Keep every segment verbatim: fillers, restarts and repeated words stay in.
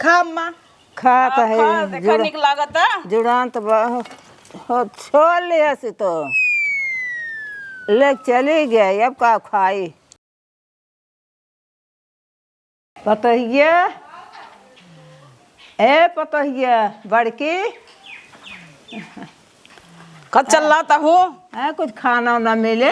खा अम्मा। खा हाँ, कहे खा, देखा जुड़ा-, निक लागता। जुड़ान तो बा-, हो, छोड़ लिया से तो। ले चली गई, अब का खाई? पतोहिया, ए पतोहिया, बड़की। का चल रहा तहू? ए, कुछ खाना उना मिले?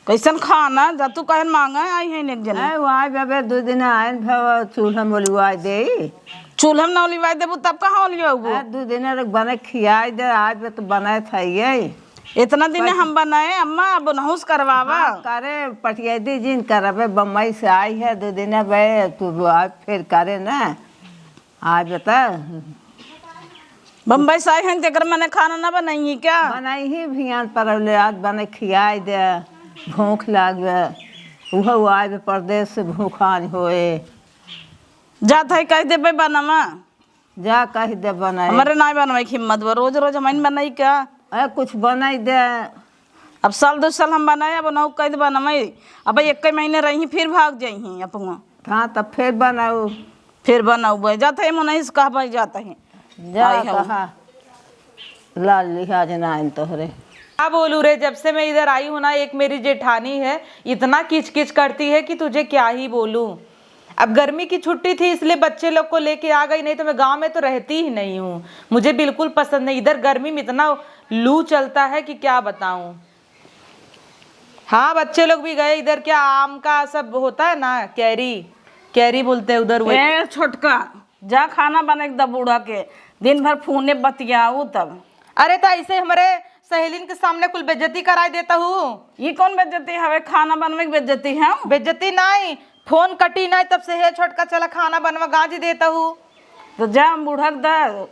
कैसन खाना? जा तू कहन मांगा आई है एक जने। ए, वाह बेबे, दो दिन आयन भव, चूल्हा मोलवाई दे। चूल्हा में ना ओलिवाई देबू, तब कहाँ ओलियाबू? ए, दो दिन बने खियाई दे, आज तो बनाए था ये। इतना दिन पर हम बनाए, अम्मा, अब नहुस करवावा। हाँ, करे, पटियादी जिन करबे, बम्बई से आई है, दो दिन बे, तू आज फिर करे ना। आज बता। बम्बई से आई हैं, तेकर मने खाना ना बनाई क्या? बनाई ही भियान परौले, आज बने खियाई दे, भूख लागे। उहो आए परदेश से भूखान होए। जात है, कह देबे बनवा। जा कह दे बनाए। हमरे नाय बनवाई के हिम्मत बा, रोज रोज हम बनाई का? ए, कुछ बनाई दे। अब साल दो साल हम बनाए, अब नौ कह दे बनवाई। अब एक महीने रही, फिर भाग जाई अपना। हाँ, तब फिर बनाऊ। फिर बनाऊ बे, जात है, मनई से कहबे जात है। जा आई हऊ। कहा, लाल लिहाज ना आइन तोहरे। क्या बोलूं रे, जब से मैं इधर आई हूँ ना, एक मेरी जेठानी है, इतना किचकिच करती है कि तुझे क्या ही बोलूं। अब गर्मी की छुट्टी थी, इसलिए बच्चे लोग को लेके आ गई, नहीं तो मैं गांव में तो रहती ही नहीं हूँ। मुझे बिल्कुल पसंद नहीं, इधर गर्मी में इतना लू चलता है कि क्या बताऊं। हाँ, बच्चे लोग भी गए इधर, क्या आम का सब होता है ना, कैरी, कैरी बोलते हैं उधर, वो। ए छोटका, जा खाना बना के द बूढ़ा के, दिन भर फोने बतियाऊ तब। अरे, तो ऐसे हमरे सहेलिन के सामने कुल बेइज्जती कराई देता हूँ। ये कौन बेइज्जती हवे? खाना बनवे के बेइज्जती है? बेइज्जती नहीं, फोन कटी नहीं, तब से, "हे छोटका, चला खाना बनवा, गांज देता हूँ।" तो जा बूढ़ा के द,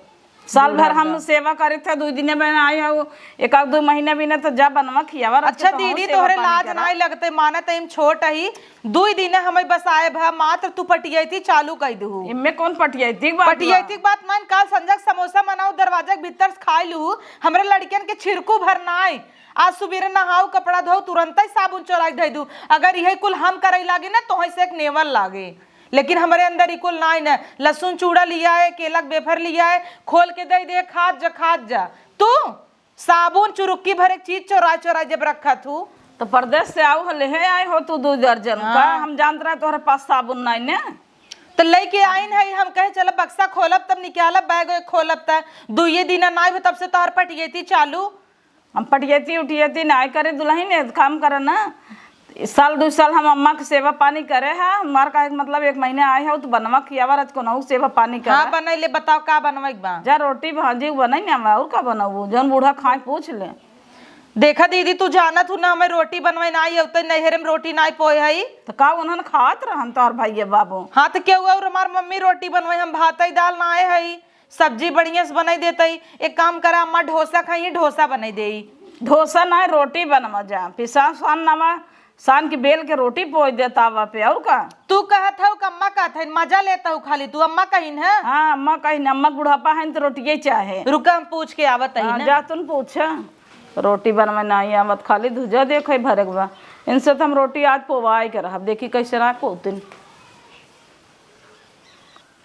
साल भर हम सेवा करे थे, दुई दिने में आई हऊ, एक आध दो महीने भी ना, तो जा बनवा खियावा, रख के अच्छा तो हम दीदी, सेवा तोहरे पानी लाज करा। नहीं लगते, माना तो हम छोट ही, दुई दिने हमें बसाए भा, मात्र तू पटियैती चालू कई दू। इनमें कौन पटियैती के बात बा? पटियैती के बात ना, काल संझक समोसा बनाऊ, दरवाजा के भीतर से खाई लू, हमरे लड़कियन के छिरकू भर नाई। आज सुबेरे नहाऊ, कपड़ा धो, तुरंत ही साबुन चोराई धई दू। अगर यही कुल हम करे लागे ना, तोहे से एक नेवर लागे। लेकिन हमरे अंदर ई कुल नाई न, लहसुन चूड़ा लिया है, केला के वेफर लिया है, खोल के दे दे, खात जा, खात जा। तू साबुन चुरुक्की भर एक चीज चोरा चोरा जब रखत हूँ। तो परदेस से आऊ हो, लेहे आए हो तू दू दर्जन। हाँ। का हम जानत रहे तोहरे पास साबुन नाई ने? तो लेके आइन है, हम कहे चलो बक्सा खोलब तब निकालब, बैग वैग खोलब त दुइये दिना नाई हो तब से तोहर पटियैती चालू। हम पटियैती उटियैती नाई करे दुलहिन, एक काम करे ना, साल दू साल हम अम्मा के सेवा पानी करे है, हमार कहे के मतलब एक महीने आए हो तो बनवा खियावा, रात को नहु सेवा पानी करे। हाँ, बनैले, बताओ का बनवाई के बा? जा रोटी भाजी बनाई ना, और का बनाऊ, जौन बूढ़ा खाए पूछ ले। देखा दीदी, तू जानत हूँ ना, हमें रोटी बनवाई ना आई, अब तक नैहरे में रोटी नाई पोए हई। तो का उन्हन खात रहन तोहर भैया बाबू? हाँ, तो केहू और हमार मम्मी रोटी बनवाई, हम भात ही दाल ना आए हई, सब्जी बढ़िया से बनाई देत हई। एक काम करा अम्मा, डोसा खाई, डोसा बनाई देई। डोसा ना, रोटी बनवा जा, पिसान सान नवा, सान के बेल के रोटी पोई दे तावा पे, और का? तू कहत हऊ कि अम्मा कहत हईन, मजा लेत हऊ खाली तू, अम्मा कहिन है? हाँ, अम्मा कहिन, अम्मा बुढ़ापा है तो रोटिये चाहे। रुका, हम पूछ के आवत हई हाँ, ना। जा तुम पूछ। रोटी बनवे नाई आवत, खाली धुजा देखे भरे के बा। इनसे तो हम रोटी आज पोवाई के रहब, देखी कैसे ना पोतिन।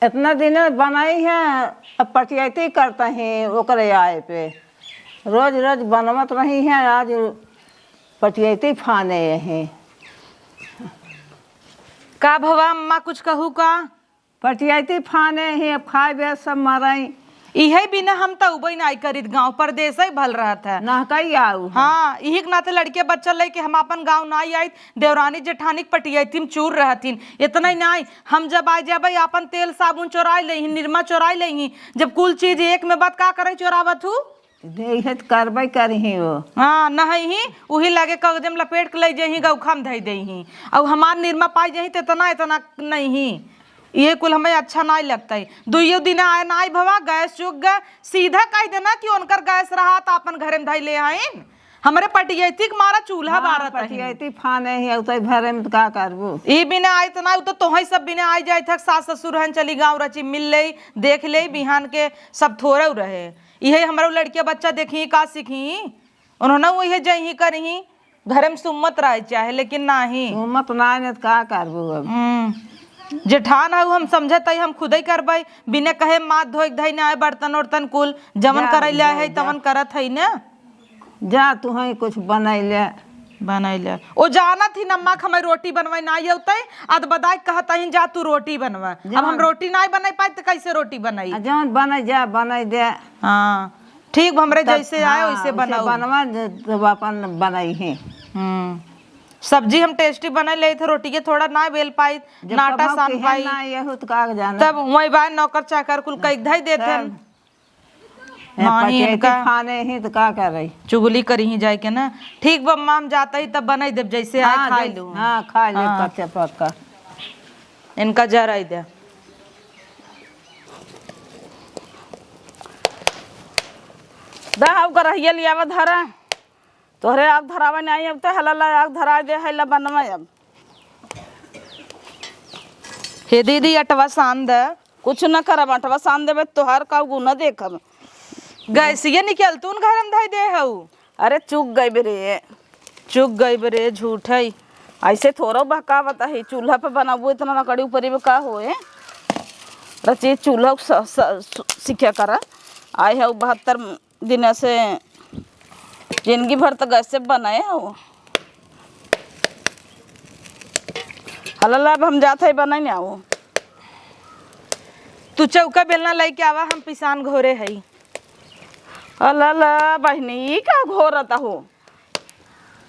इतना दिन बनाई है, अब पटियैती करता ही ओकरे आए पे। रोज रोज बनवत रही है, आज पटियैती फाने यही। का भवा अम्मा, कुछ कहू का? पटियैती फाने ही, अब खाए बे सब मरई। इहे बिना हम त उबई नाई करित, गाँव परदेस ही भल रहत है। नहकई आऊ है। हाँ, इही के नाते लड़के बच्चा लेके हम आपन गाँव नाई आइत, देवरानी जेठानी के पटियैती में चूर रहथिन। इतना ही नाई, हम जब आ जाबे, आपन तेल साबुन चोराई लेही, निरमा चोराई लेही। जब कुल चीज एक में बात का करे चोरावत हूँ? दे, इहे त करबे करिही वो। हाँ, नहीं ही, उही लगे कागजे में लपेट के ले जइही, गौखा में धई देही। और हमार निरमा पाई जइही त इतना, इतना नहीं ही। ये कुल हमें अच्छा नहीं लगता है। दुइयो दिन आए नाई भवा, गैस चुक गए, सीधा कह देना कि उनकर गैस रहा त अपन घरे में धई ले आइन। हमरे पटियैती के मारा चूल्हा हाँ, बारत हईन। पटियैती फाने ही, उतई भरे में त का करबू? ई बिना आइत ना, उ तो तोहई सब बिना आई जाइत हक, सास ससुर हन, चली गाँव रची, मिल लेई, देख लेई, बिहान के सब थोरउ रहे। इहे हमरो लड़किया बच्चा देखी, का सीखी? उन्होंने वही जही करही, घरे में सुम्मत रहे चाहे, लेकिन नाही। सुम्मत ना ने त का करबू अब? हम्म। जेठान हऊ, हम समझत हई, हम खुदई करबई, बिना कहे माथ धोए के धई ना आए, बर्तन उर्तन कुल, जवन जा, करई ले जा, आए हई, जा। तवन करत हई ना। जा, तू ही कुछ बनाई ले। बनाई ले। ओ जानत ही नम्मा के हमें रोटी बनवाई ना अउतई, अद बदाई कहत ही, "जा तू रोटी बनवा।" अब हम जवन रोटी ना बनाई पाई, त कैसे रोटी बनाई? आ, जवन बनाई जा, बनाई दे। हाँ, ठीक, हमरे तब, जैसे आए, हाँ, वैसे वैसे बनाऊ। बनवा, ज-, तब अपन बनाई है। हम्म। सब्जी हम tasty बनाई लेत है, रोटी के थोड़ा ना बेल पाई, जब नाटा कमाऊ सान के है पाई। ना, यहू तो का जाने। तब वही बाय नौकर चाकर कुल कई धई देत हैं। तब। ए, नाहीं, पचैती इनका फाने ही तो का करई? चुगली करी ही जाए के ना। ठीक बा अम्मा, हम जात ही तब बनाई देब, जैसे आए हाँ, खाई जैसे, लू। हाँ, खाई ले हाँ। कच्चा पक्का। इनका जराई दे। दा, अब करहिया लियावा धरा। तोहरे आग धरावे नाहीं अब तो हला ला आग धराए दे है ला बनवा अब। हे दीदी, अटवा सान दे। कुछ न करब, अटवा सान देबे, तोहार का गुना देखब। गैसिया निकल तू न घर में धई दे हऊ। अरे चूक गइबे रे, चूक गइबे रे, झूठ है। ऐसे थोड़ा बहकावत है, चूल्हा पे बनाबू इतना लकड़ी ऊपरी में का होए? रची चूल्हा स-, स-, सु-, सीखे करा। आए है बहत्तर दिन से जिंदगी भर तो गैसे बनाए हो। हला ला, अब हम जात है बनाए ना हो। तू चौका बेलना लेके आवा, हम पिसान घोरे हई। अला ला बहिनी, ई का घोरत हो?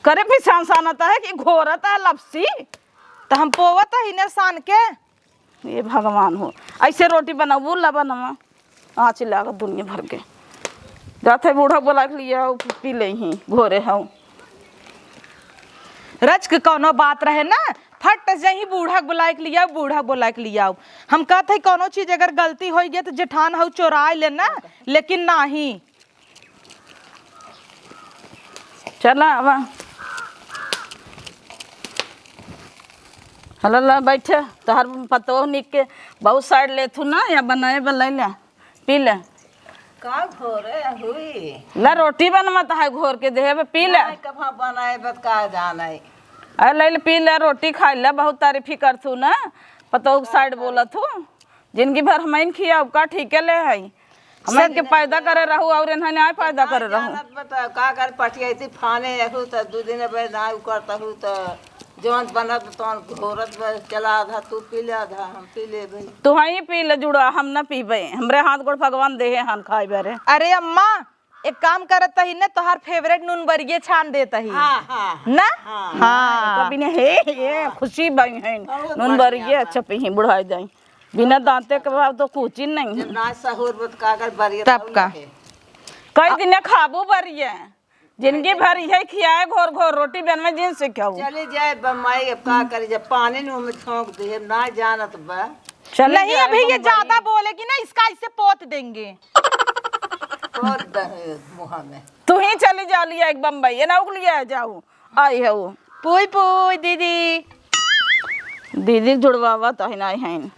करे पिसान सानत है कि घोरत है लपसी? तो हम पोवत ही ने सान के। हे भगवान हो, ऐसे रोटी बनाऊ, ला बनवा। आँच लागत दुनिया भर के। जात है बूढ़ा बोला के लिया, पी ले ही, घोरे हऊ। रच के कौनो बात रहे ना, फट से ही बूढ़ा बोला के लिया, बूढ़ा बोला के लिया। हम कहत है कौनो चीज अगर गलती होई गई तो जेठान हऊ चोराए ले ना, लेकिन नाहीं। चला आवा। हला ला बैठे, तोहर पतोह निक के बहुत साइड लेथू ना, या बनाए बा ले ले, पी ले। का घोरे हुई? ला रोटी बनवत है घोर के देहे बे, पी ले। नाहीं, कब हम बनाए बा का जाने। अरे ले ले, पी ले, रोटी खाई ले, बहुत तारीफी करथू ना, पतोह के साइड बोलत हू। जिंदगी भर हमइन खियाऊ का ठीके ले हई। हमइन के पैदा करे रहू और इन्हन आए पैदा करे रहू। जानत बता का कर पटियाइती फाने रहू त दू दिन बे ना उ करत हू त जौन बनत तौन घोरत बे चला आधा तू पी ले आधा हम पी लेबे। तू हई पी ले जुड़ा, हम ना पीबे। हमरे हाथ गोड़ भगवान देहे हन खाए बरे। अरे अम्मा, एक काम करत ही न, तोहार favourite नून बरिये छान देत ही। हाँ, हाँ, ना? हाँ। हाँ। कभी ने, हे, हे, हाँ। खुशी बई है। बहुत नून बढ़िया बरिये बा। अच्छा पी ही, बुढ़ाई जाई। बिना दांते के भाव तो कुछ ही नहीं। जब ना सहूर बत का अगर बरिये तब तब का? लगे। कई दिन खाबू बरिये। जिंदगी भर इहे खियाए घोर घोर रोटी बनवे जिन से खाऊ। चले जाए बम्बई, अब का करी, जब पानी नू में ठोंक दे, ना जानत बा। चले नहीं, जाए अभी ये बम्बई। ज्यादा बोलेगी ना, इसका ऐसे पोत देंगे। पोत दे मुँह में। तू ही चली जा लिया एक बम्बई, ये ना उगलिया जाऊ। आई है वो। पुई पुई दीदी। दीदी जुड़वावा तो ही नहीं है।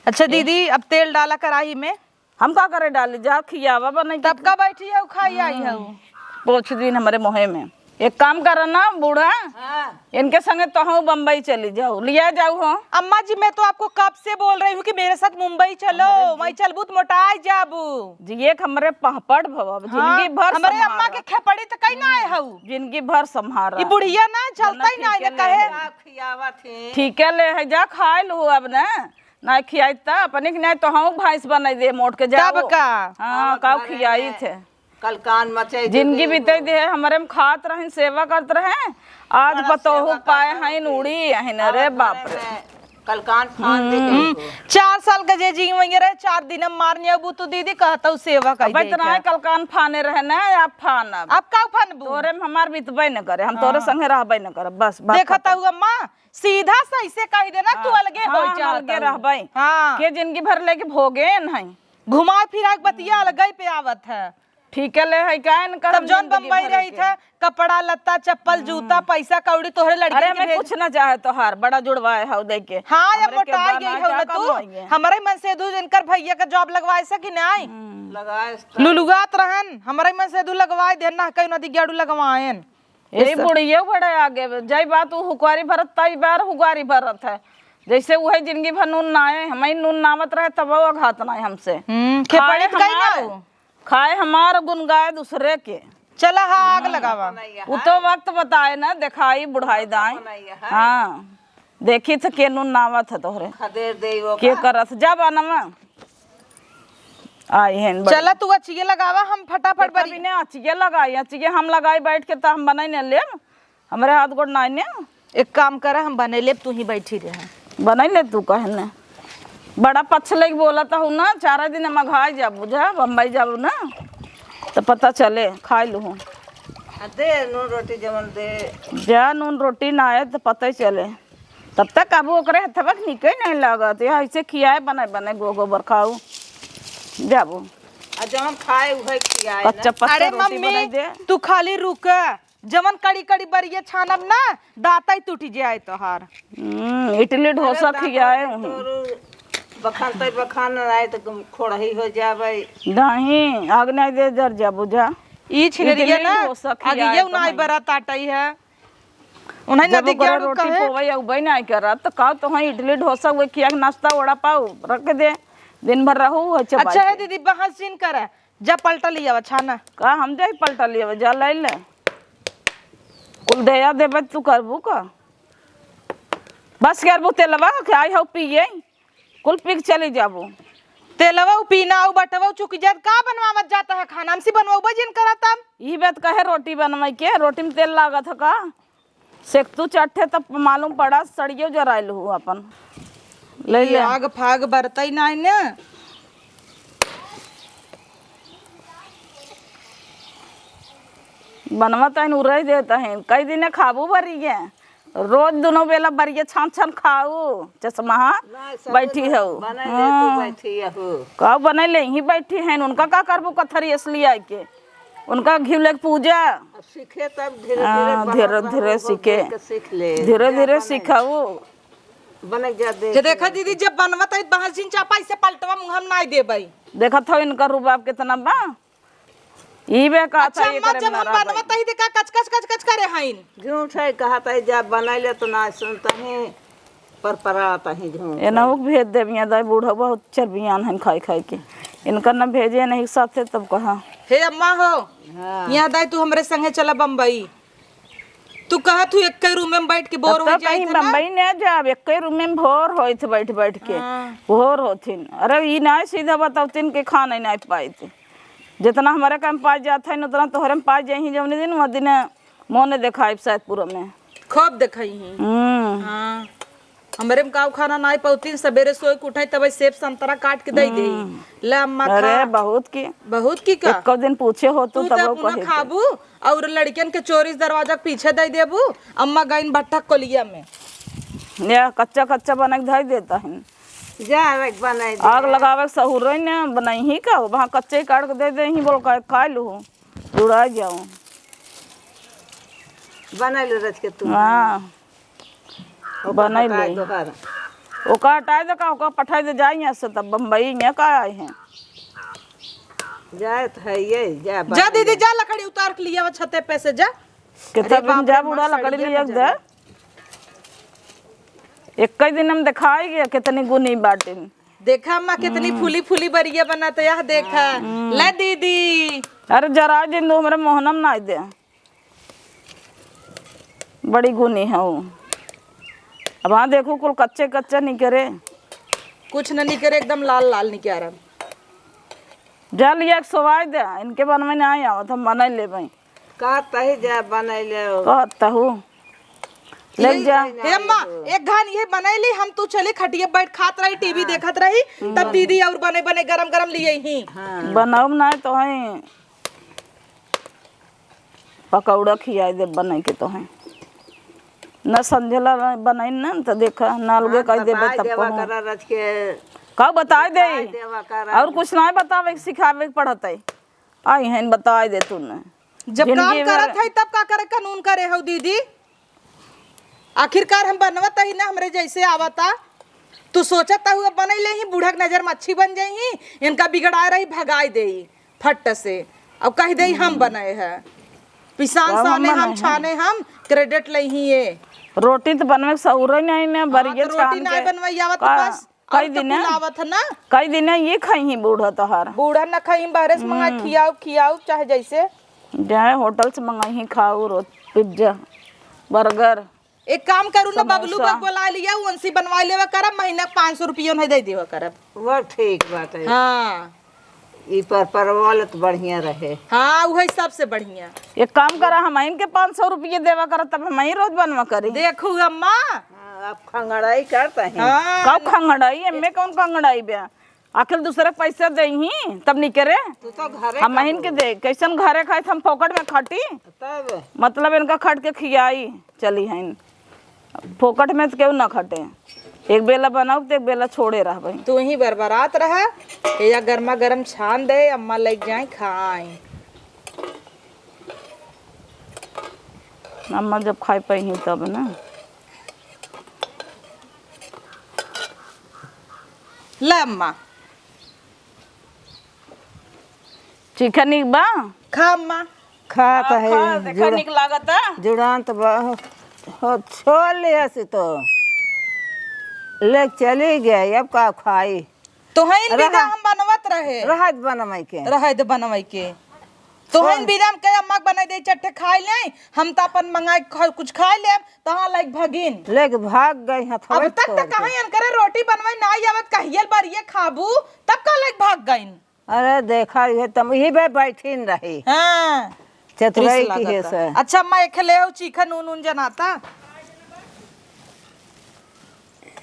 अच्छा दीदी, अब तेल डाला कढ़ाई में। हम का करे डाली, जा खियावा बनाई के। तब का बैठी है, खाई आई है। पोछ दिन हमरे मुँहे में। एक काम कर ना बूढ़ा, हाँ। इनके संगे तोहू बम्बई चली जाऊ, लिया जाऊ हो। अम्मा जी, मैं तो आपको कब से बोल रही हूँ कि मेरे साथ मुंबई चलो, हमरे जी- वहीं चलबू तो मोटाई जाबू। जी, एक हमरे पहपड़ भवा, हाँ, जिंदगी भर हमरे संभारा। अम्मा के खेपड़ी तो कहीं ना आए हऊ। जिंदगी भर संभारा। ई बुढ़िया ना चलता ही ना, ठीक है ना कहे। ले। खियावा थे। ठीक है ले है, जा खाए लू अब ना। ना खियाई त अपने के नहीं तो हम भैंस बनाई दे मोट के जाओ। तब का? हाँ, और काऊ घरे खियाई में थे। कलकान मचाई दे जिंदगी दे बीते हो। दे, हमरे में खात रहन, सेवा करत रहे। आज बड़ा बतोहू सेवा पाए करत हैं, रहे। उड़ी हैं, अरे और बाप घरे रे। में कलकान फान दे दे हम्म, हो। चार साल का जे जी वहीं रहे, चार दिन में मारने अबू तो दीदी कहता हूँ सेवा कर अब दे इतना क्या? है कलकान फाने रहे ना, आप फान अब। अब का फानबू? तोरे में हमार बीतबे न करे, हम तोरे हाँ। संगे रहबे न करब, बस बात देखता खत्म। हूँ अम्मा, सीधा सही से कह देना, तू हाँ, अलगे हाँ, हो हम चाहत अलगे हऊ। रहबई। हाँ। के जिंदगी भर लेके भोगे नहीं। घुमा फिरा के बतिया अलगे पे आवत है। ठीक है, ले है का इनकर तब हम जौन जिंदगी बम्बई भर रही के। थे, कपड़ा लत्ता, चप्पल, हम्म। जूता, पैसा कौड़ी तोहरे लड़के अरे, के हमें भेज कुछ ना चाहे तोहार, बड़ा जुड़वाए हऊ दे के। हाँ, अब हमरे के मोटाई बना गई हऊ क्या ना तू। कमाएंगे? हमरे मन से दू इनकर भैया का job लगवाए सकी नहीं? हम्म। लगाए इसका। लुलुगात रहन, हमरे मन से दू लगवाए देन ना, कहीं नदी गेड़ू लगवाएन। ए इस बुढ़िया बड़े आगे बा। जई बात उ हुकारी भरत, तई बार हुकारी भरत है। जैसे उहे जिंदगी भर नून ना आए, हमही नून नावत रहे, तब वो अघात ना आए हमसे। हम्म, के खाए पड़े तो कहीं ना हमार, हो। खाए हमार, गुन गाए दूसरे के। चला, हाँ, आग लगावा। उ तो वक्त बताए ना, देखाई बुढ़ाई दाई। हाँ, देखी थ के नून नावत ह तोहरे। खदेर दे वो के का। करत, जा बनवा। आई हैं बड़ी। चला, तू अचिए लगावा, हम फटाफट देखा बरी। भी ने अचिए लगाई, अचिए हम लगाई बैठ के, त हम बनाई ने लेब। हमरे हाथ गोड़ नाई ने। एक काम करा, हम बने लेब, तू ही बैठी रहे। बनाई ले तू, कहे ने। बड़ा पछ लेके बोलत हूँ ना, चार दिन हम अघाई जाबू, जा बम्बई जाबू ना, त पता चले, खाई लूँ। आ दे नून रोटी जवन दे। जा नून रोटी ना आए त पता ही चले। तब तक अब ओकरे हथवा के निके नहीं लागत, या ऐसे खियाए बने बने गो गोबर खाऊ। जाबू। आ जवन खाए उहे खियाए ना। कच्चा पच्चा अरे रोटी मम्मी, बनाई दे। तू खाली रुक, जवन कड़ी कड़ी बरिये छानब ना, दांतई टूटि जाए तोहार। हम्म, इडली डोसा अरे खियाए दादा, हूँ। तोरू बखान तै बखान नाई त खोड़ही हो जाबै। नहीं, आग नहीं दे जर जा बुझा। ई छिनरिया इडली ना, डोसा आगे खियाए ये तो नाई हई। बरात आटई है। उन्हें जब नदी ओकरा रोटी कहे। पोवई अउबई नाई करत, त का तोहई इडली डोसा उहे खिया के नाश्ता वड़ा पाव रख दे, दिन भर रहू, है चबाई अच्छा है के। दीदी, बहस जिन करे, जा पलटा लियावा छाना। का हम जाई पलटा लियावा, जा लाई ले। कुल दया देबे तू करबू का? बस करबू तेलवा के आई हऊ पिए, कुल पी के चली जाबू। तेलवा उ पीना उ बटवा उ चुकी जात का बनवावत जाता है खाना? हमसे बनवाबे जिन करत हम। ई बात कहे रोटी बनवाई के, रोटी में तेल लागत है का? सेक तू चट्ठे तब मालूम पड़ा, सड़ियो जराइल हूँ अपन। ले ई ले। आग फाग बरतई नाई ने। बनवत हईन, उरई देत हईन। कई दिने खाबू बरिये। रोज दुनो बेला बरिये छान छान खाऊ। चश्मा ना, सब बैठी ना, हऊ। बनाई ले तू हाँ। बैठी हऊ। का बनाई ले, यहीं बैठी हईन। उनका का करबू कथरी असली आई के? उनका घी लेके पूजा। अब सीखे तब धीरे धीरे हाँ, बनावत धीरे रहबू, धीरे सीखे। देख के सीख ले। धीरे जा धीरे बनाई। सीखाऊ। बने जा देख जे देखा ले। दीदी, जब बनवत है बहस जिन चापा, इसे पलटवा मुँह हम नाई देबई। देखत हो इनका रुबाब कितना बा। ई बे का अच्छा, था, अम्मा, एकरे जब में हम ना बनवत भाई। तही देखा कच कच कच कच करे हईन। झूठ है, कहत है, जब बनाई ले तो ना सुनत ही, पर परात ही झूठ है। एनहु के भेज देब, यहाँ दाई बूढ़ा बहुत चरबियान हन खाई खाई के। इनका न भेजे नहीं साथे तब कहा। हे अम्मा हो, हाँ। यहाँ दाई तू हमरे संगे चला बम्बई। तू कहत हूँ एक्के रूम में बैठ के बोर तब हो तो कहीं जाइत है ना? बम्बई न जाब, एक्के रूम में बोर होइत बैठ बैठ के। हाँ। बोर होथिन। अरे ई नाई सीधा बतौतिन के खाना ही नाई पाइत। जितना हमरे काम पाई जात है, उतना तोहरे में पाई जाही। जौने दिन, वह दिन मोने देखाइब सैदपुर में। खूब देखई ही। हम्म। हाँ। हमरे में काऊ खाना नाई पौतीन, सबेरे सोए के उठाई, तब सेब संतरा काट के दई देई। हम्म। ले अम्मा अरे, खा। बहुत की। बहुत की का? एको दिन पूछे हो तू, तू तब तब वो उन्हें कहे थे। खाबू और लड़कियन के चोरी से दरवाजा के पीछे दई देबू, अम्मा गईन भट्ठा कोलिया में। या कच्चा कच्चा बना के धई देता है। जा, एक बनाई दे। आग लगावे के सहूर रही ने, बनाई ही का? वहाँ कच्चे ही काट के दे दे ही, बोल का, खा लू, जुड़ा जाओ। बनाई ले रच के तू। हाँ। ओका बनाई हटाए ले। दोबारा। ओका हटाए दे का, ओका पठाए दे जाए यहाँ से, तब बम्बई यहाँ का आए हैं। जाए तो है ये, जा जा बनाई दीदी, ले। जा लकड़ी उतार के लिया छते पे से, जा। कितना अरे दिन बाप जा रे, बूढ़ा माँ, लकड़ी सड़िया लिया न दे। जरे। एक ही दिन हम दिखाई गया कितनी गुनी बाटिन। देखा अम्मा, कितनी हम्म। फूली फूली बरिया बनाते, यह देखा। हम्म। ले दीदी। अरे जरा जिन दो, हमरे मोहनम ना दे। बड़ी गुनी है वो। अब हाँ देखू, कुल कच्चे कच्चे निकरे। कुछ न निकरे, एकदम लाल लाल निकरम। जा लिया के सोवाई दे, इनके बनवे ना आवत, हम बनाई लेबे। कहत ही जा बनाई ले। कहत हूँ। ले ये जा। हे अम्मा, एक घान ये बनाई ली, हम तू चली खटिया बैठ खात रही, टीवी हाँ। देखत रही, तब हम्म। दीदी और बने बने गरम गरम लिए ही। हाँ। बनाओ ना तो है। पकौड़ा खियाई दे बनाई के तो है। न संझला बनाई न तो देखा, न अलगे हाँ, कह देबे बताई तब देवा कहूँ। करा रच के। का बताई दे? बताई देवा करा। और कुछ ना बतावे, सिखावे के पड़त है। आई हैं, बताई दे तू न। जब जिंदगी काम भर करत है तब का करे कानून करे हो दीदी? आखिरकार हम बनवत ही ना, हमरे जैसे आवता। तू सोचत हुआ बनई ले ही, बूढ़ा के नजर में अच्छी बन जाई ही, इनका बिगड़ाए रही, भगाई दे फट से, और कह दे हम बनाए है, पिसान कब हम साने हम बनाए हैं? छाने हम, क्रेडिट ले ही ये। रोटी त बनवे के सहूरे नहीं ने, हाँ, बरिये तो रोटी छान नाई के। बनवाई आवत का, बस। कई और तो दिन कुल है? आवत है ना। कई दिन है, ये खइहीं बूढ़ा तोहार। बूढ़ा ना खइहीं, बाहरे से मंगाई हम्म। खियाउ, खियाउ, चाहे जैसे। जाए होटल से मंगाई खाउ, रो-, पिज्जा, बर्गर। एक काम करू ना, बबलू समोसा। बा बोला लिया, उनसे बनवा लेवा करब, महीना के पाँच सौ रुपया उन्हें दे देवा करब। वो ठीक बात है। हाँ। ई पर परवल त बढ़िया रहे। हाँ, उहे सबसे बढ़िया। एक काम करा, हमहिन के पाँच सौ रुपया देवा करा, तब हमही रोज बनवा करी। देखू अम्मा। हाँ, अब खंगड़ाई करता है। हाँ। कब खंगड़ाई? एमे कौन खंगड़ाई बे? आखिर दूसरे के पैसा देही, तब निकरे। तू तो घरे हमहिन के दे, कैसन घरे खाए, हम फोकट में खटी? तब? मतलब इनका खट के खियाई, चली हइन। फोकट में त केहू ना खटे। एक बेला बनाउब त एक बेला छोड़े रहबे। तू ही बरबरात रहा, या गर्मा गर्म छान दे, अम्मा लइके जाए खाए। अम्मा जब खाए पइहीं तब ना। ले अम्मा। चीखा निक बा? खा अम्मा। खात हाँ, है, खा, देखा जुड़ा-, निक लागता। जुड़ान त बा-, हो, छोड़ लिया से तो। ले चली गई, अब का खाई? तोहइन रहा-, बिदा हम बनवत रहे। रहत बनवाई के। रहत बनवाई के। तोहइन छोड़। बिदा हम कहे अम्मा के बनाई दे, चट्टे खाई ले, हम त अपन मंगाई के खा-, कुछ खाई लेब, तहाँ लाइक भगिन। लेके भाग गई हथवा अब तक छोड़ त के। कहीं अनकरे रोटी बनवाई नाई आवत, कहियल बरिये खाबू, तब का लाइक भाग गइन? अरे देखा, ये तम, यही बे बैठीन रही। हाँ। चतुराई रिस की है लागता। से। अच्छा, अम्मा, एक ले आओ, चीखा नून, नून जनाता।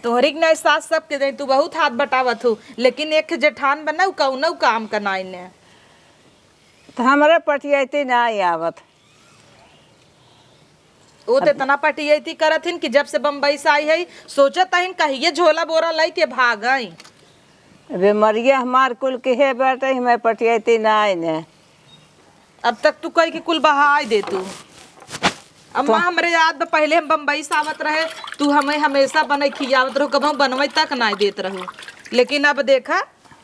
तोहरी के नहीं सास सबके दे, तू बहुत हाथ बटावत हूँ, लेकिन एक जेठान बना, उ कौनो काम का नाई ने। त हमरे पटियाइती नाई आवत। वो त इतना पटियाइती करत हिन कि जब से बम्बई से आई है, सोचत हिन कहिए झोला बोरा लइके भागई। बेमरिया हमार कुल के हे बाटे, हमें पटियाइती नाई ने। अब तक तू कह के कुल बहाई दे तू। अम्मा, तो हमरे याद बा, पहले हम बम्बई से आवत रहे, तू हमें हमेशा बनई खियावत रहो, कबहू बनवई तक नाई देत रहो। लेकिन अब देखा,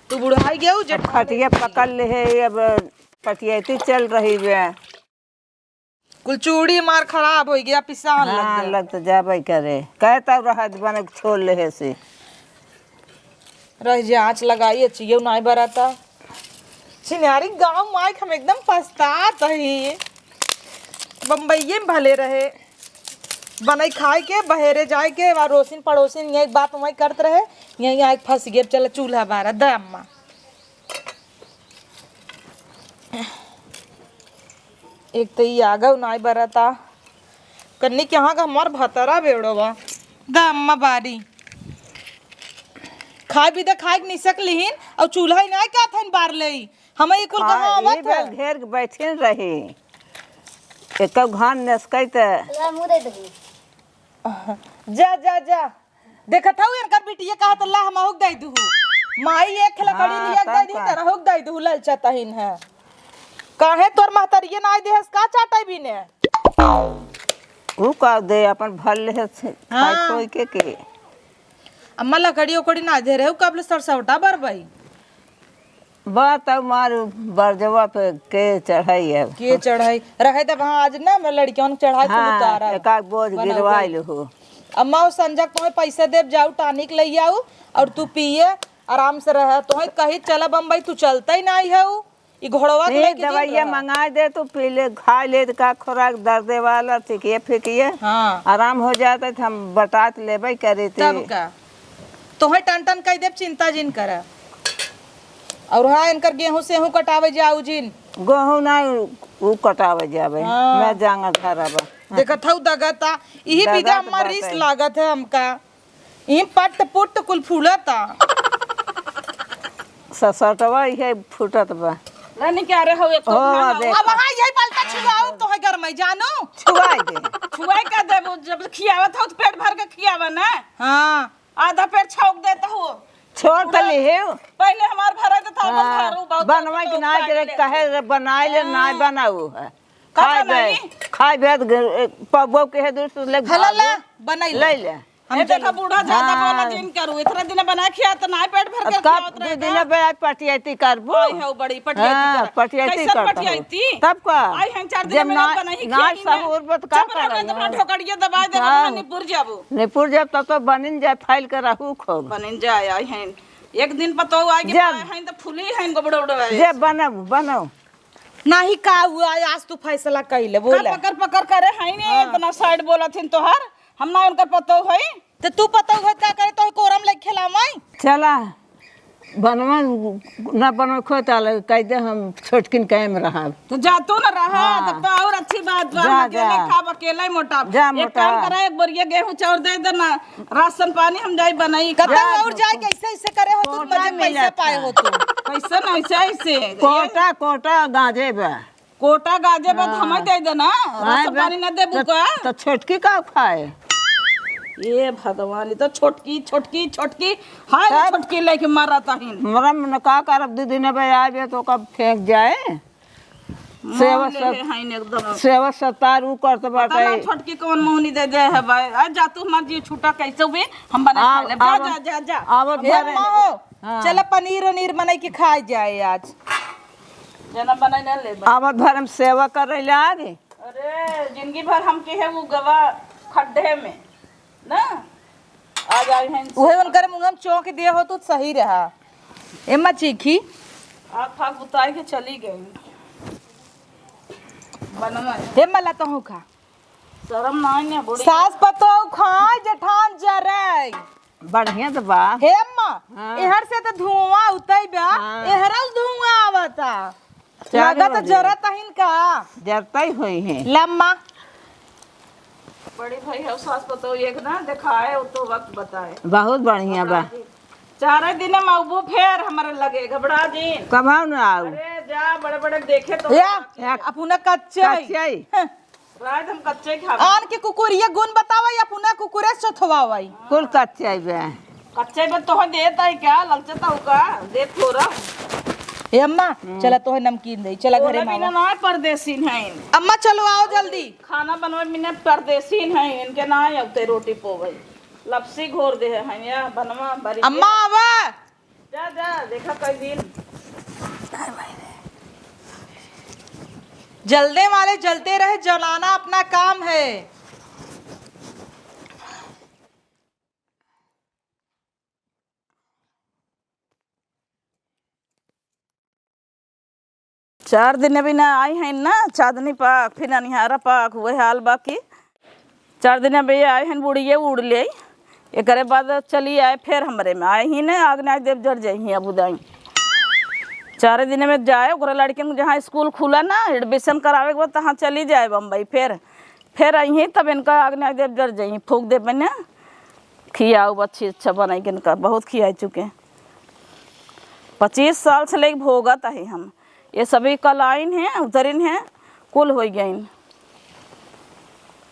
तू बुढ़ाई गयो, अब जेठान खटिया पकड़ ले है, अब पटियाइती चल रही बे। कुल चूड़ी मार खराब होइ गया, पिसान लग हाँ, गया। लग त जाबे करे। कहे तब रहत बने छोड़ ले है से। रह जे आँच लगाई, अचियो नाई बराता। छिनारी गाँव माइक हम एकदम पछतात ही। बम्बईये में भले रहे। बनई खाए के, बहेरे जाए के, वा रोसिन पड़ोसिन यही बात वही करत रहे। यही आइक फँस गए, चल चूल्हा बारा, द अम्मा। एक त ई आगउ नाई बरता। कन्नी के यहाँ का हमार भतरा बेड़ो बा। द अम्मा बारी। खाए भी द खाए के निसक लिहिन, और चूल्हा ही नाई का थन बार लेई। हम ई कुल हाँ, कहाँ ई आवत बे है? घेर के बैठिन रही। एक घान नसकई त। ला, मुँह दे दही। जा, जा, जा। देखत हऊ, इनकर बिटिया कहत, "ला, हमहू के दे दुहु।" माई एक लकड़ी हाँ, लिया के तब दे दी, का? तेरहू के दे दुहु, ललचा तहिन है। काहे तोर महतरिये ना आई देहस, का चाटै बिने? ऊ का दे, अपन भर ले से, हाँ। खाई खोई के, के? अम्मा लकड़ी ओकड़ी ना दे रहे, ऊ कब ले सरसौटा बरबई? बात अब मार बरजवा पे के चढ़ाई अब। के चढ़ाई? रहे तब हाँ, आज ना मैं लड़कियों ने चढ़ाई कुल हाँ, उतारा। एक आध बोझ बनल गिरवाई गई। लो हो। अम्मा, वो संजय को मैं पैसा देब, जाऊ tonic ले आऊ और तू पिए, आराम से रह। तोहे कही चला बम्बई, तू चलता ही नहीं है। ई घोड़वा के नहीं, लेके दिन दवाइया रहा। मंगा दे, तू पी ले, खा ले, का खोराक दर्दे वाला, ठीक है, फिकिए। हाँ। आराम हो जाता तो हम बटात लेबे करे थे। तब का? तोहे टन टन कह देब, चिंता जिन करा। और हाँ, इनकर गेहूं सेहूं कटावे जाऊ जिन। गेहूं ना, उ कटावे जावे। हाँ। मैं जांगा धरबा। देखत हऊ दगता, इही दगत बिदा हमार रिस बाटे। लागत है हमका। ई पट पुट कुल फूलता। ससटवा इहे फूटत बा। रानी के अरे हो, एक तो ओ, खाना देख। अब हाँ, यही पलटा छुआऊ, तोहे घर में जानू। छुआई दे। छुआई का देबू, जब खियावत हो तो पेट भर के खियावा ना। हाँ। आधा पेट छौंक देत हो। छोड़ त पूरा लिहेउ। पहले हमार भरा देत हो, हाँ, भरू बहुत बनवाई के तो ना खा के ले। कहे रे, बनाई ले, ना हाँ। बनाऊ है। का खाए बनाई? बे, खाए बे, ग-, पब्बो के है दूर से ले हला ला, भागो। बनाई ले। ले ले। हम ए, देखा, चल-, बूढ़ा ज्यादा हाँ। बोला जिन करू। इतना दिन बना खिया त ना पेट भर अब के कब खियावत दो रहे दिन का? बे आज पटियाती करबो? आई है बड़ी पटियाती हाँ, कर। पटियाती कैसन करता हो। पटियाती? तब का? आई हैं चार दिन जब में ना, बना ही ना खिया ही ना। सब और बात का चुप रहो, करब? तुमरा ढोकड़िया दबाए देबो, हाँ। निपुर जाबो। निपुर जब तब तो बनिन जाए, फाइल के रहू खूब। बनिन जाए, आई हैं। एक दिन पतोह आए के जब पाए हैं तो फुली हैं गोबड़ो उड़वाए। जब बनब, बनब। नाही का हुआ, आज तू फैसला कइले, बोला। पकड़ पकड़ करे हैं ने, हाँ। इतना साइड बोलत हिन तोहर। हम ना उनकर पतोह हई। त तू पतोह हई, का करे तोहे कोरम लइके खेलावई? चला, बनवा ना बनवा खो ताले, कह दे हम छोटकिन कायम रहब। त जा तू ना रहा, हाँ। तब तो और अच्छी बात बा, जा, हम अकेले जा। खाब, अकेले मोटाब। जा एक मोटा। काम करा, एक बोरिया गेहूं चाउर दे दे ना, राशन पानी हम जाई बनाई कतई खाब। और जाए, कैसे ऐसे करे हो तू, कोटा मजे पैसा मिलत पाए है। हो तू। कैसे ना ऐसे, ऐसे। कोटा, कोटा गांजे बा। कोटा गाजे बाद हाँ। हमें दे देना, हाँ, राशन बे-, पानी ना देबू तो, का? तो छोटकी का खाए? ये भगवान, ये तो छोटकी, छोटकी, छोटकी, हाय रे तब? छोटकी लेके मारा ताहिन। हमरा मन का करब, दीदी ने बे आवे तो कब फेंक जाए? मुंह सेवा ले सत-, हैं एकदम। सेवा सत्कार ऊ करत पता ना बाटे। छोटकी कौन मुंह नहीं दे दे है भाई। आ जा तू हमार जीव छूटा कैसे भी हम बना आव-, खा लेब। जा, आव-, जा, जा, जा। आव अब ए घरे। अम्मा हो, हाँ। चला पनीर उनीर बनाई के खाए जाए आज। जना बनाई ना लेबा। आवत भर हम सेवा करे लागे। अरे, जिंदगी भर हम के है वो गवा खड्डे में, ना? आ जाए हैं। उहे उनकर मुंह में चौंक दिए हो तो सही रहा। एम्मा चीखी। आग फाग बुताई के चली गई। बनवा। एम्मा ला तहूँ खा। शरम ना है बुढ़ी। सास पतोह खाए, जेठान जरे। बढ़िया तो बा। हे अम्मा, हाँ। एहर से तो धुआं उतई बा, हाँ। एहरा से धुआं आवता। चारों लगा तो ओर। जरत हिन का? जरता ही होई है। लम्मा। बड़ी भाई हो सास पतोह एक ना देखाए, वो तो वक्त बताए। बहुत बढ़िया बा। चारे दिन में अबू फेर हमारे लगे घबरा जी। कब ना आओ? अरे जा, बड़े बड़े देखे तो या, या। अपना कच्चे। कच्चे। हाँ। रात हम कच्चे खाबे। आन के कुकुरिया गुण बतावा या पुना कुकुरे चोथवावा ई? कुल कच्चे बे। कच्चे बे तोह देत है क्या? ललचत हो का? दे थोड़ा। ए अम्मा, हम्म। चला तोहे नमकीन दे, चला घरे ओला में बिना आवा। ना परदेसीन है। अम्मा चलो आओ जल्दी। खाना बनवे बिना परदेसीन है, इनके ना आवते रोटी पोवे। लपसी घोर दे है या बनवा बरी। अम्मा आवा। जा, जा, देखा कई दिन। जलने वाले जलते रहे, जलाना अपना काम है। चार दिन अभी ना आई हैं ना, चांदनी पाक, फिर अनिहारा पाक, वही हाल बा कि चार दिन अभी आई हैं, बुढ़िए उड़ ले, एकरे बाद चली आए, फिर हमरे में आए ही ना, आग ना देव जर जाई ही अब उदाई। चार दिन में जाए, ओकरे लड़के में जहाँ स्कूल खुला ना, एडमिशन करावे के बाद तहाँ चली जाए बम्बई, फिर, फिर आई ही तब इनका आग ना देव जर जाई, फूक देबे ना। खियाऊ अच्छी अच्छा बनाई के इनका, बहुत खियाई चुके। पच्चीस साल से लेके भोगत आहे हम। ये सभी कलाइन हैं, उतरिन हैं, कुल होइ गइन।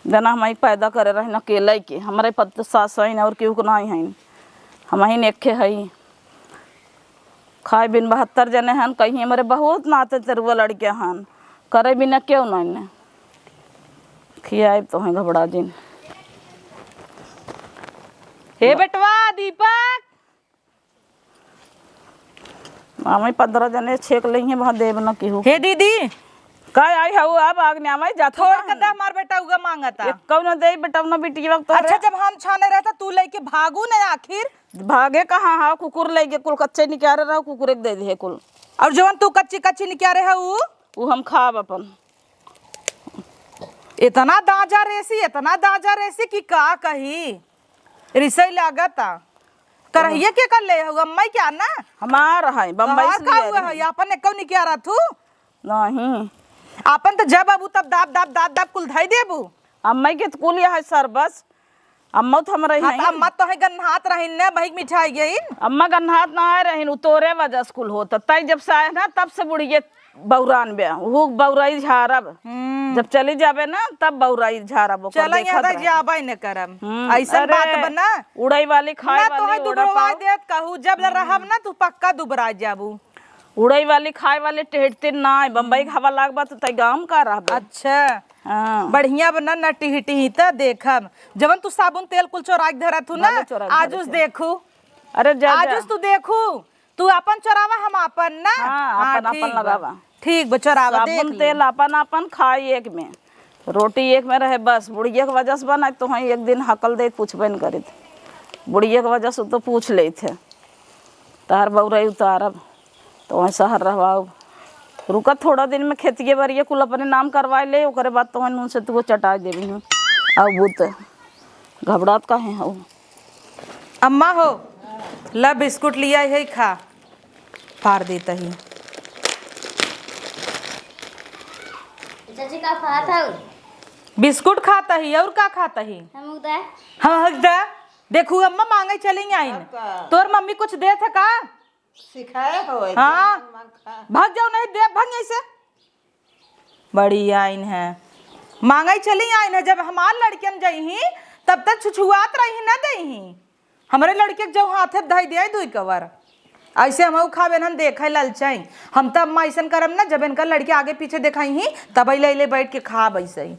जना हमारी पैदा करे रहन अकेले के, हमारे पत सास हइन और केहू के नाई हइन। हम ही नेखे हई। खाए बिन बहत्तर जने हन, कहीं हमारे बहुत नाते तेरुआ लड़के हन, करे बिना केहू नाई ने। खियाए तो हैं घबड़ा जिन। हे बेटवा दीपक, मामी पन्द्रह जने छेक लेइहें, वहाँ देब न केहू। हे दीदी। का आई हऊ अब आग न्यावई जात थोड़ का? के दे, हमार बेटा उगा मांगता। एक कौनो दे बेटा, उन्हें बिटिया वक्त अच्छा, तोहरे। जब हम छाने रहता, तू लेके भागू न आखिर। भागे कहाँ हा? कुकुर लेके कुल कच्चे निकारे रहो, कुकुर एक दे दे कुल। और जवन तू कच्ची कच्ची निकारे है ऊ? ऊ हम खाब अपन। इतना दाजा रेसी, इतना दाजा रेसी कि का कही। रिसई लागता। करहिया के कर ले हऊ? अम्मा क्या ना? हमार है, बम्बई तोहार से का लिए हुआ रहे। है? अपन एको निकारा थू? नहीं। अपन तो जब अबू तब दाब, दाब, दाब, दाब कुल धई देबू। अम्मा के तो कुल यह है सरबस। अम्मा तो हमरा हाँ, तो यहीं। अम्मा तो है गन्हात रहिन ने, बहिक मिठाई गइन। अम्मा गन्हात ना आए रहिन, उ तोरे वजह से कुल होता। तई जब से आए ना, तब से बुढ़िए बौरान बे, वो बौराई झारब। हम्म। जब चली जाबे ना, तब बौराई झारब, ओकर चला, देखत यहाँ तक रहे। जाबे न करब। हम्म, ऐसन अरे, बात बा ना। उड़ई वाली, खाए ना, वाली, तोहे उड़ा दुबरवा पाओ। देत कहू, जब ले हम्म। रहब ना, तू पक्का दुबरा जाबू। उड़ई वाली, खाए वाली, टेढ़ तीन ना आए। बम्बई के हवा लाग बा, तो तई गाँव में का रहबे? अच्छा। हाँ। बढ़िया बना ना टिही टिही त देखब। जवन तू साबुन तेल कुल चोराइ के धरत हू ना, भले चोराइ के आज धरत उस हू। देखू। अरे जा, आज जा। उस तू देखू। तू आपन चोरावा, हम आपन ना। हाँ, हाँ, आपन, आपन ठीक बा। लगावा। ठीक बा, चोरावा, देख साबुन ले। तेल आपन, आपन खाई एक में, रोटी एक में रहे बस। बुढ़िया के वजह से बना तो हैं, एक दिन हकल दे पूछबे न करित। बुढ़िया के वजह से तो पूछ लेत है। तार बउरई उतारब, तो वहीं शहर रहवाओ। रुका, थोड़ा दिन में खेतिए बरिए कुल अपने नाम करवाए ले, ओकरे बाद तो वहीं नून से तू चटाए देबी हूँ। अब वो तो घबरात काहे हो? अम्मा हो, ला बिस्कुट लिया है, खा, फाड़ देता ही। चाची, का खात हऊ? बिस्कुट खाता ही, और का खाता ही? हम उदय। हाँ, हक दा। देखू, अम्मा मांगे चली आइन। अब का? तोर मम्मी कुछ देत है का? सिखाए हो, हाँ। एकदम मन खा। भाग जाओ, नहीं दे, भाग यहीं से। बड़ी आइन है, मांगे चली आइन है। जब हमार लड़कियन जइही, तब तक छुछुआत रही, न देही। हमरे लड़के के जब हाथे धई दिया दुई कवर, ऐसे हम खाबे, हम देखे ललचाई। हम तब अम्मा ऐसन करब ना, जब इनका लड़के आगे पीछे देखाई ही, तब ले ले बैठ के खाब ऐसे ही।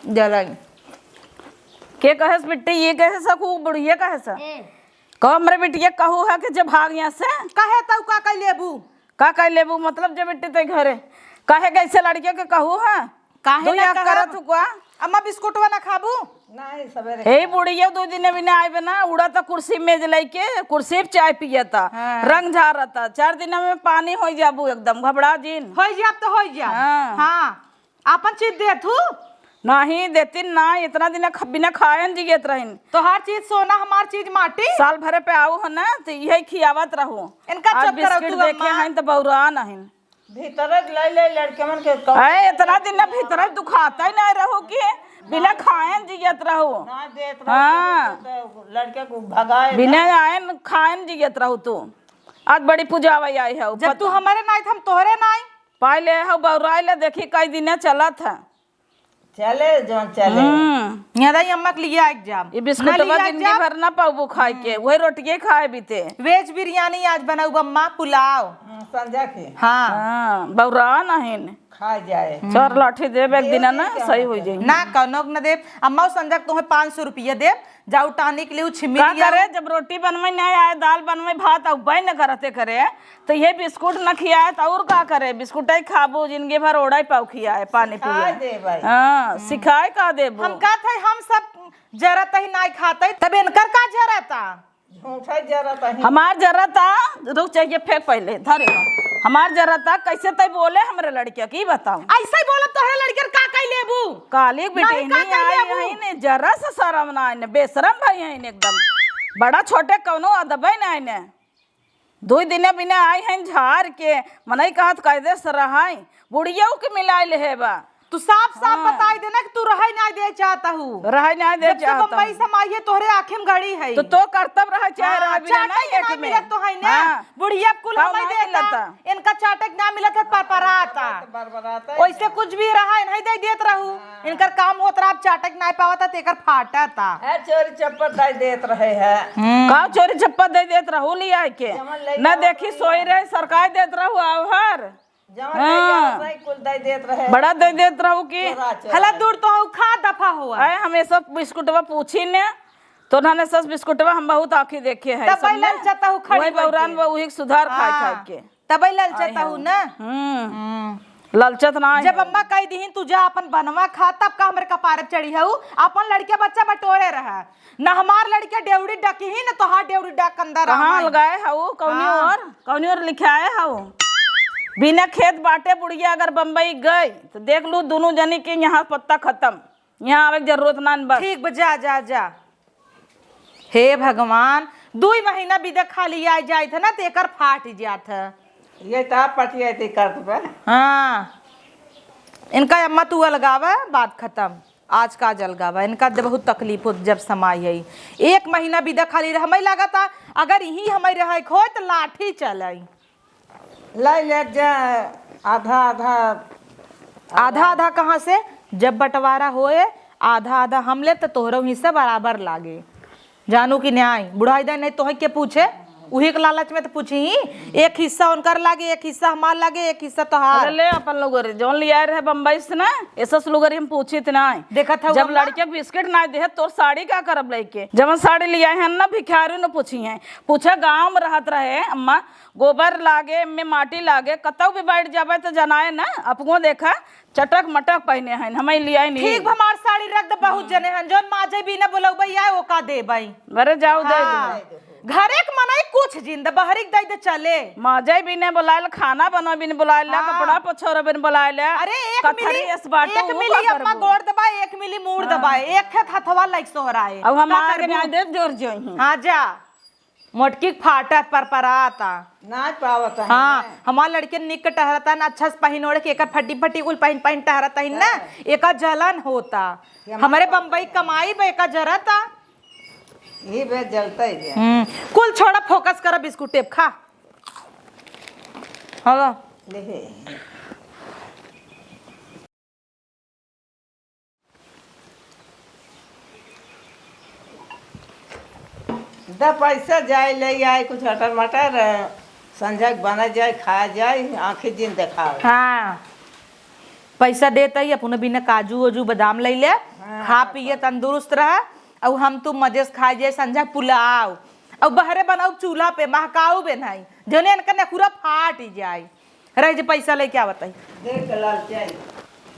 जलाई। के कहेस बिट्टी, ये कहे सकू, बुढ़िया कहे सा? ए। कहो, हमरे बिटिया कहू है कि जब भाग यहाँ से। कहे तऊ का कह लेबू? का कह लेबू? मतलब, जब बिट्टी ते घरे, कहे कैसे लड़के के कहू है? काहे तू ना यहाँ कहब? करत हु का? अम्मा, बिस्कुटवा ना खाबू? नहीं, सवेरे हे खा। बुढ़िया, दो दिन बिना आइबे ना, उड़ा त कुर्सी मेज लेके, कुर्सी पे चाय पियता, हाँ। रंग झारता। चार दिन में पानी हो जाबू, एकदम घबरा जिन। हो जाब तो हो जाब। हाँ। हाँ। आपन चीज देत हू? नहीं देतिन ना, इतना दिन ख-, बिना खायन जियत रहिन। तोहार चीज सोना, हमार चीज माटी। साल भरे पे आऊ हो ना, तो यही खियावत रहू। इनका आज चुप करो बिस्किट तू, देखे अम्मा। हन तो बौरा नहीं। भीतर ले ले लड़के मन के कौन अरे, इतना दिन ना भीतर दुखाता ही नहीं रहू कि बिना खायन जियत रहू। ना देत रहू हाँ। तो लड़के को भगाए बिना ना। आयन खायन जियत रहू तू। आज बड़ी पूजा आई है। जब तू हमारे नाई, हम तोहरे नाई। पाई ले हो बौराई ले, देखी कई दिने चलत है। चले, जौन चले। हम्म। यहाँ दाई अम्मा के लिए आइक जाम। ये बिस्कुटवा ना लिए जिंदगी जाम। भर ना पाबू खाए के, हम्म। वही रोटिये खाए बीते। वेज बिरयानी आज बनाऊ अम्मा, पुलाव। हम्म, संझा के। हाँ। हाँ, बौरा नहीं। खा जाए। चार लाठी देब एक दे दिन दे ना, क्या सही होता हो है? जाई। ना, कौनो के ना देब। अम्मा, उ संझा के तुम्हें पाँच सौ रुपया देब, जाऊ टानिक लिहू, छिमी का लिया। करे, जब रोटी बनवे नहीं आए, दाल बनवे, भात अउबे न करते करे, तो ये बिस्कुट न खियाए, तो और का करे? बिस्कुट ही खाबो, जिंदगी भर ओढ़ाई पाऊ खियाए, पानी सिखाए पिए। दे भाई। हाँ, हम्म। सिखाए का देबो? हम का थे, हम सब जरत ही नाई खाते, तब इनकर का जरता? झूठा जरत ही। हमार जरता, रुक, चाहिए फेंक पहले, धरे बा। हमार जरता, कैसे तय बोले हमरे लड़किया की, बताओ। ऐसे ही बोलब तोहरे लड़किया का कह लेबू? काली बेटी नहीं, का नहीं कह आई लेबू? है ने, जरा सा शर्म ना आने, बेशरम भाई है ने एकदम। बड़ा छोटे कौनो अदबे ना आने। दो दिने बिना आई हैं झार के, मनई कहत कायदे से रहाई, बुढ़िया के मिलाई ले है बा। तू साफ साफ हाँ। बताई देना कि तू रहे ना दे चाहता हूँ। रहे ना दे जब से चाहता बम्बई हूँ। से हम आई है, तोहरे आँखें में गड़ी है। तो, तो करतब रहे चाहे हाँ, रहे बिना चाटे नहीं के एक ना में। मिलत तो है ना। हाँ। बुढ़िया कुल कौन हमें ना देता, मिलता? इनका चाटे के ना मिलत है, परपराता। बरबराता है। वैसे कुछ भी रहा है, नहीं दे देत रहू। हाँ। इनकर काम होत रहा, अब चाटे के ना पावत है, तेकर फाटत है। है, चोरी चप्पल दे देत रहे है। हम्म। का चोरी चप्पल दे देत रहू लिया के? जमन लइका ना देखी, होत सोई रही। रहे, सरकार देत रहू, आवहर। जवन हाँ। नहीं आवत रही, कुल दे देत रहे। बड़ा दे देत रहू कि चोरा, चोरा। हला दूर तो हऊ, खा दफा हुआ। आए, हम ये सब बिस्कुटवा पूछी ने, तो उन्होंने सस बिस्कुटवा हम बहुत आँखी देखे हैं, तब सब ने। ललचत हऊ, खड़ी वही बन बौरान के। वो वही सुधार खाए हाँ। खाए के। तबे ललचत आए हऊ हैं। ना? हम्म। हम्म। ललचत ना जब है। अम्मा कह दीहिन, "तू जा अपन बनवा खा," तब का हमरे कपारे चढ़ी हऊ? अपन लड़के बच्चा बटोरे रहा। न हमार लड़के डेवड़ी डकी ही, न तोहार डेवड़ी डक अंदर कहाँ आवा। लगाए हऊ? कौनी हाँ। ओर? कौनी ओर लिखाए हऊ? बिना खेत बाटे बुढ़िया अगर बम्बई गई, तो देख लू दोनों जनी के यहाँ पत्ता खत्म। यहाँ आवे के जरूरत ना बस। ठीक बा, जा, जा, जा। हे भगवान, दुई महीना बिदा खाली आइ जाइत है ना, तो एकर फाट जात है। ये तो आप पटिया थी कर दे। हाँ, इनका अम्मा तू अलगावा, बात खत्म। आज का अलगावा, इनका जब बहुत तकलीफ होत, जब समाई है। एक महीना बिदा खाली रह, हमें लगा था, अगर यही हमें रहे खोए, तो लाठी चलाई। ले ले जा, आधा आधा। आधा आधा कहाँ से? जब बंटवारा होए, आधा आधा हम लेब, त तोहरो हिस्सा बराबर लागे। जानू कि न्याय, बुढ़ाई दे नहीं तोहे के पूछे? उही के लालच में तो पूछी ही, एक हिस्सा उनकर लागे, एक हिस्सा हमार लागे, एक हिस्सा तोहार। अरे ले, अपन लुगरी जौन लियाए रहे बम्बई से ना, एसस लुगरी हम पूछित ना। देखत हऊ जब अम्मा? लड़के के बिस्किट ना देहे, तोर साड़ी का करब लेके? जवन साड़ी लियाए हैं ना, भिखारी न पूछी हैं। पूछे, गाँव में रहत रहे अम्मा, गोबर लागे, में माटी लागे, कतौ भी बैठ जाबे तो जनाए ना, अपनो देखा, चटक मटक पहिने हन, हमें लियाई नहीं। ठीक, हमार साड़ी रख दे, बहुत जने हन, जौन माजे बिना बोलौबे आए, ओका देबई। अरे जाओ, दे दो। हाँ। घरे के मनई कुछ जिन दे, बहरी के दे दे चले। माजे बिना बोलायल, खाना बना बिना बोलायल, हाँ। कपड़ा पछोरा बिना बोलायल। अरे एक कथरी मिली, एस बाटो एक ऊ मिली का अम्मा करबो? गोड़ दबाए, एक मिली मूड़ हाँ। दबाए, एक खेत हथवा लाइक सोहराए। अब हम का आगे करबू? न्याय देव जोर जोई हैं। हाँ जा। मोटकी के फाटत परपराता। नाच पावत है हाँ, ना। हमार लड़के निक के टहरतन, अच्छा से पहिन ओढ़ के, एकर फटी फटी कुल पहिन पहिन टहरत ही ना, हाँ। एका जलन होता। ये हमरे हमार बम्बई कमाई बा, एका जरता। ये बे जलता ही बे। हम्म, कुल छोड़ा, फोकस करा, बिस्कुट टेप खा। हाँ। देखे। द पैसा जाए, ले आए कुछ अटर मटर, संझा के बना जाए, खा जाए, आँखें जिन देखावे। हाँ, पैसा देत ही, अपने बिना काजू ओजू बादाम ले ले, हाँ, खा हाँ, पिए हाँ। तंदुरुस्त रहा, और हम तू मजे से खाए जाए संझा पुलाव, और बहरे बनाऊ चूल्हा पे महकाऊ बे नहीं, जने इनका नखुरा फाट ही जाए। रह जे पैसा लेके आवत ही। देख के लाल चाय।